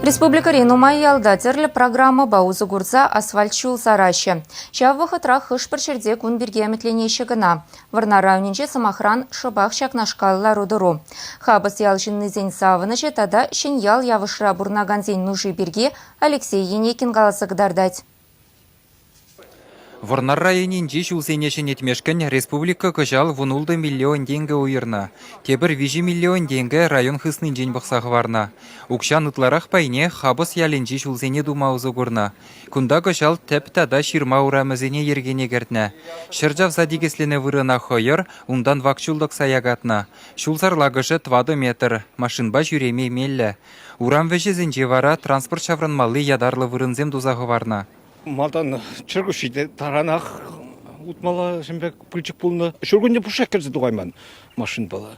Республикӑри нумай ялта тӗрлӗ программӑпа усӑ курса асфальт ҫул сараҫҫӗ. Ҫав вӑхӑтрах хӑш-пӗр ҫӗрте кун пирки ӗмӗтленеҫҫӗ кӑна. Вӑрнар районӗнче, сӑмахран, шӑпах ҫакнашкал лару-тӑру. Хапӑс ял ҫыннисен савӑнӑҫӗ тата Ҫӗньял Явӑшра пурӑнакансен нуши пирки Алексей Енейкин каласа кӑтартать. Вӑрнар районӗнчи ҫулсене ҫӗнетмешкӗн республика кӑҫал 16 миллион тенкӗ уйӑрнӑ. Тепӗр 3 миллион тенкӗ район хыснинчен пӑхса хӑварнӑ. Укҫан ытларах пайне Хапӑс ялӗнчи ҫулсене тума усӑ курнӑ. Кунта кӑҫал тӗп тата ҫырма урамӗсене йӗркене кӗртнӗ. Ҫӗр чавса тикӗсленӗ вырӑна хӑйӑр, унтан вак чул тӑкса якатнӑ. Ҫул сарлакӑшӗ тӑватӑ метр, машинпа ҫӳреме меллӗ. Урам вӗҫӗсенче вара транспорт ҫаврӑнмалли ятарлӑ вырӑнсем туса хӑварнӑ. Малтан чӗркуҫҫи таранах утмалла ҫын пек пылчӑк пулнӑ. Ҫуркунне пушшех кӗрсе тухайман машинпала.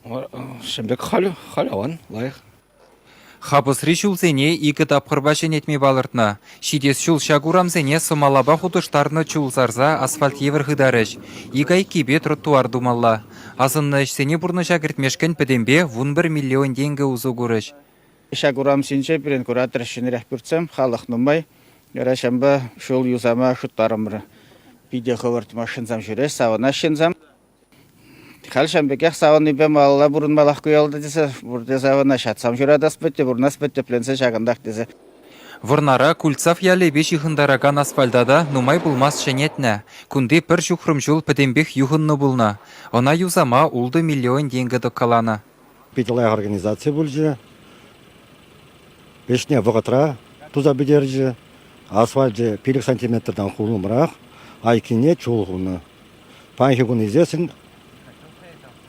Ҫын пек халь, халь аван, лайӑх. Хапӑсри ҫулсене икӗ тапхӑрпа ҫӗнетме палӑртнӑ. Ҫитес ҫул ҫак урамсене сӑмалапа хутӑштарнӑ чул сарса асфальт евӗр хытарӗҫ. Ик айккипе тротуар тумалла. Асӑннӑ ӗҫсене пурнӑҫа кӗртмешкӗн пӗтӗмпе 11 миллион тенкӗ усӑ курӗҫ. Ҫак урамсенче пирӗн куратӑр ҫӗнӗрех пӳртсем, халӑх нумай. Вара ҫавӑнпа ҫул юсама шутларӑмӑр. Питӗ хӑвӑрт машинсем ҫӳреҫ, савӑнаҫ ҫынсем. Халь ҫавӑн пекех савӑннипе малалла пурӑнмаллах ку ялта тесе пурте савӑнаҫ. Атсам ҫуратас пӗтте, пурӑнас пӗтте, тӗпленсе ҫакӑнтах тесе. Вӑрнара Кульцав ялӗпе ҫыхӑнтаракан асфальта та нумай пулмасть ҫӗнетнӗ. Кунти пӗр ҫухрӑм ҫул пӗтӗмпех юхӑннӑ пулнӑ. Ӑна юсама ултӑ миллион тенкӗ тӑккаланӑ. Питӗ лайӑх организаци пулчӗ. Ӗҫне вӑхӑтра туса пӗтерчӗ. Асфальчӗ 5 сантиметртан хулӑмрах, айккине чул хунӑ. Паянхи кун илсессӗн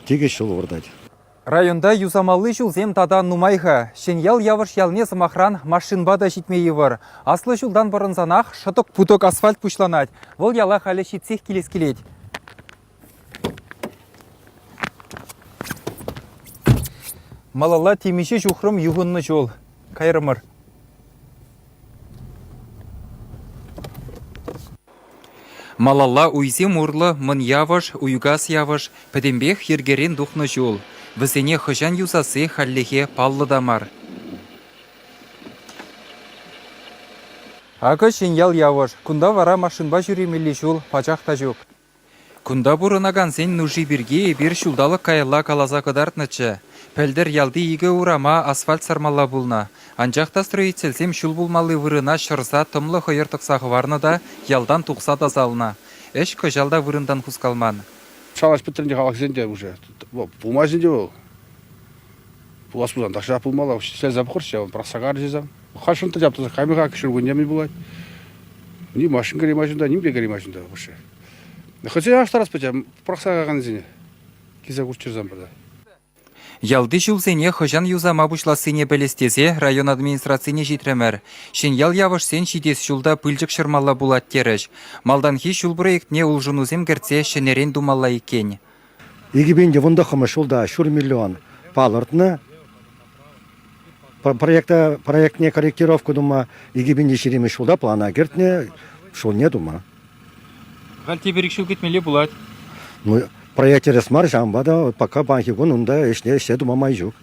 тикӗс ҫул выртать. Районта юсамалли ҫулсем тата нумай-ха. Ҫӗньял Явӑш ялне, сӑмахран, машинпа та ҫитме йывӑр. Аслӑ ҫултан пӑрӑнсанах шӑтӑк-путӑк асфальт пуҫланать. Вӑл яла халӗ ҫитсех килес килет. Малалла темиҫе ҫухрӑм юхӑннӑ ҫул. Кайрӑмӑр. Малалла уйсем урлӑ Мӑн Явӑш, Уйкас Явӑш пӗтӗмпех йӗркерен тухнӑ ҫул. Вӗсене хӑҫан юсасси хальлӗхе паллӑ та мар. Акӑ Ҫӗньял Явӑш. Кунта вара машинпа ҫӳремелли ҫул пачах та ҫук. Кунта пурӑнакансен нуши пирки эпир ҫулталӑк каялла каласа кӑтартнӑччӗ. Пӗлтӗр ялти икӗ урама асфальт сармалла пулнӑ. Анчах та строительсем ҫул пулмалли вырӑна ҫӑрса тӑмлӑ хӑйӑр тӑкса хӑварнӑ та ялтан тухса тасалнӑ. Ӗҫ кӑҫал та вырӑнтан хускалман. Шалаҫ пӗтрӗн те халӑхсен те уже пулмасть ӗнтӗ вӑл. Пулас пулсан тахҫанах пулмалла. Ӗҫлесе пӑхӑрччӗ, пӑрахса карчӗ Халь шӑнтӑ ҫаптӑрса каймӗ-ха, ҫуркунне мӗн пулать. Ни машин кӗреймасть унта, ним те кӗреймасть унта вообще. Хӑйсен аштарас пӗчӗ, пӑрахса кайакансене килсе курччӑрсан пӗрре. Ялти ҫулсене хӑҫан юсама пуҫлассине пӗлес тесе район администрацине ҫитрӗмӗр. Ҫӗньял Явӑшсен ҫитес ҫул та пылчӑк ҫӑрмалла пулать терӗҫ. Малтанхи ҫул проектне улшӑнусем кӗртсе ҫӗнӗрен тумалла иккен. 2019 ҫулта ҫур миллион палӑртнӑ. Проекта, проектне корректировка тума 2020 ҫулта плана кӗртнӗ, ҫулне тума. Халь тепӗр ик ҫул кӗтмелле пулать. Ну, проект тӗрӗс мар, ҫавӑнпа та пока паянхи кун унта ӗҫне ӗҫсе тума май ҫук.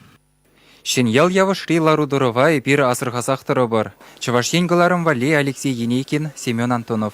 Ҫӗньял Явӑшри лару-тӑрӑва эпир асӑрхасах тӑрӑпӑр. Чӑваш Ен кӑларӑм валли Алексей Енейкин, Семен Антонов.